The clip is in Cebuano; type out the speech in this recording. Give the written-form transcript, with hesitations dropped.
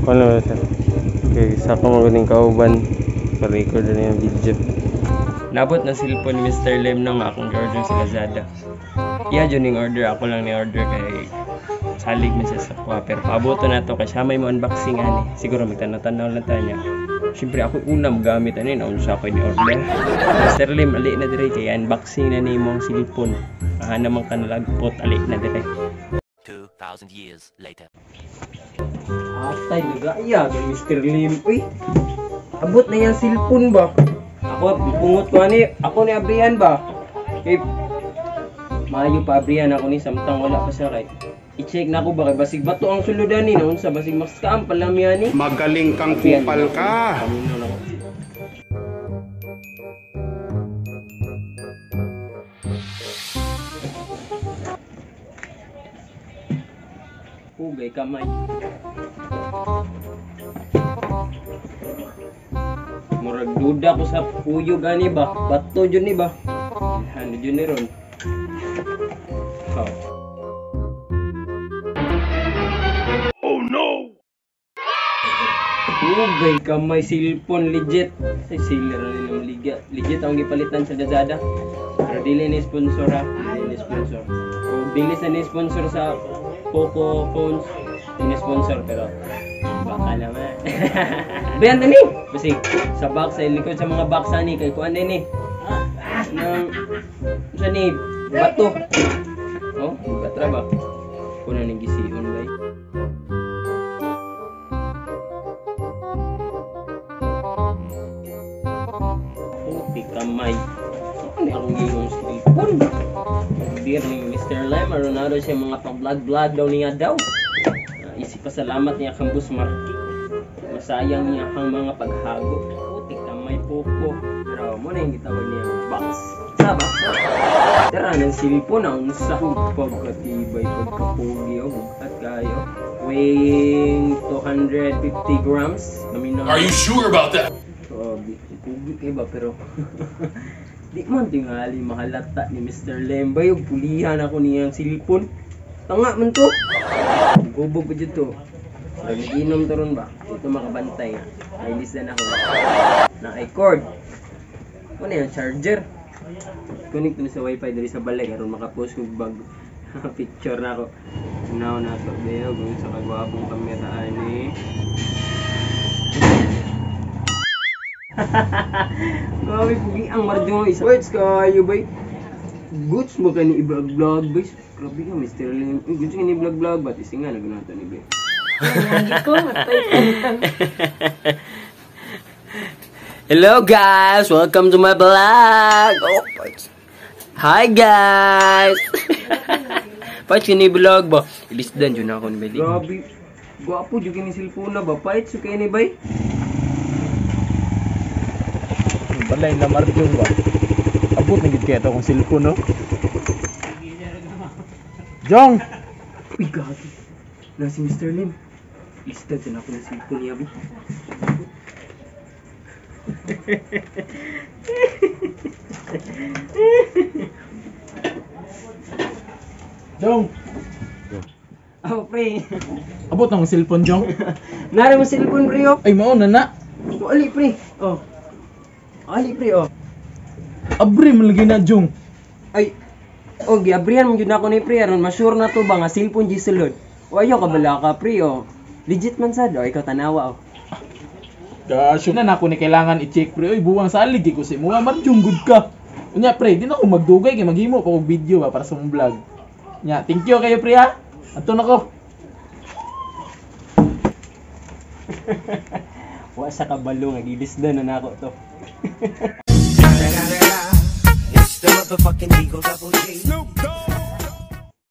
Ano ba, sir? Okay, sa ako magaling kauban. Pa-record na yung video. Nabot na cellphone ni Mr. Lim no nga akong order sa Lazada. Iya jud ning order, ako lang ni order kay salig man siya sa kuha, pero paaboto na to kay siya may mo unboxing ani. Siguro magtanaw-tanaw lang tayo niya. Siyempre ako una gamit ani na unsa ko ni order. Mr. Lim, ali na dire kay unboxing na nimo ang cellphone. Aha naman ka nalagpot, ali na dire. 2,000 years later. Atay, nagaya ng Mr. Lim. Uy, abot na yung cellphone ba? Ako, pungot ko ani. Ako ni abrihan ba? Kay, maayo pa abrihan ako ni samtang wala pa siya kay. I-check na ako ba kay basig bato ang suludan ni noon sa basig maskaam palami ani. Magaling kang kupal ka. Paminaw na ako. Pugay kamay. Murag duda ko sa kuyog ani ba? Bato jud ni ba? Ano jud ni ron? Oh. Oh no! Pugay kamay cellphone legit. Ay seller na nila maliga. Legit ang gipalitan sa Lazada. Pero dili ni sponsor ha. Dili ni sponsor. O dili sa ni sponsor sa Poco phones. Dili ni sponsor pero baka naman. Bayan ni. Basig sa box sa likod sa mga box ani kay kuan din ni. Nang sa ni bato. Oh, batra ba? Kuno ning gision bay. Puti kamay. Ano akong gingon cellphone? Dear ni Mr. Lem, aron siya mga pag-vlog-vlog daw niya daw. Isip pasalamat niya kang Bus Marky. Masayang niya kang mga paghago. Puti kamay Poco. Pero mo na yung gitawag niya box. Sa box. Tara ng cellphone ang unsa pagkatibay pagkapugi o bugat kayo. Weighing 250 grams. Are you sure about that? Grabe, pugi kayo ba pero di man tingali mahalata ni Mr. Lembay og pulihan ako niyang cellphone. Tanga man to. Gubog pa dito. Nag-inom to ron ba? Ito makabantay nga. Nailis na ako. Na-record. Ano yung charger? Connect na sa wifi diri sa balay aron makapost kog bag picture na ako. Now na to bayo kung sa kagwapong kamera ani. Grabe pugi ang marjong isa. Words kayo bay. Goods mo kani i-vlog vlog bay. Grabe ka Mr. Lim. Goods kani vlog vlog but isi nga nagunato ni bay. Hello guys, welcome to my vlog. Oh, hi guys. Pait kini vlog ba? Ilisdan jud na ako ni bay. Grabe. Gwapo jud kini cellphone na ba? Pait su kini bay. Balay na Marjong ba? Abot na gid kaya to akong cellphone no? Jong! Uy, gagi. Na si Mr. Lim. Lista dyan ako ng cellphone niya, bi. Jong! Oh, pre. Abot na akong cellphone, Jong. Nari mo cellphone, pre, oh. Ay, mao na na. Oh, ali, pre. Oh. Ali, pre, oh. Abri man lagi na, Jong. Ay, oh, giabrihan mo jud ako ni pre aron ma-sure na to ba nga cellphone di sulod. O ayaw ka bala ka pre, oh. Legit man sad, oh, ikaw tanawa, oh. Kasyo na nako ni kailangan i-check pre. Oy, buwang salig ko sa imo. Marjong good ka. Unya pre, di na ako magdugay kay maghimo pa og video ba para sa mong vlog. Nya, thank you kayo pre ha. Adto na ko. Wa sa kabalo nga gilisdan na nako to. It's the motherfucking Eagle Double G. Snoop Dogg.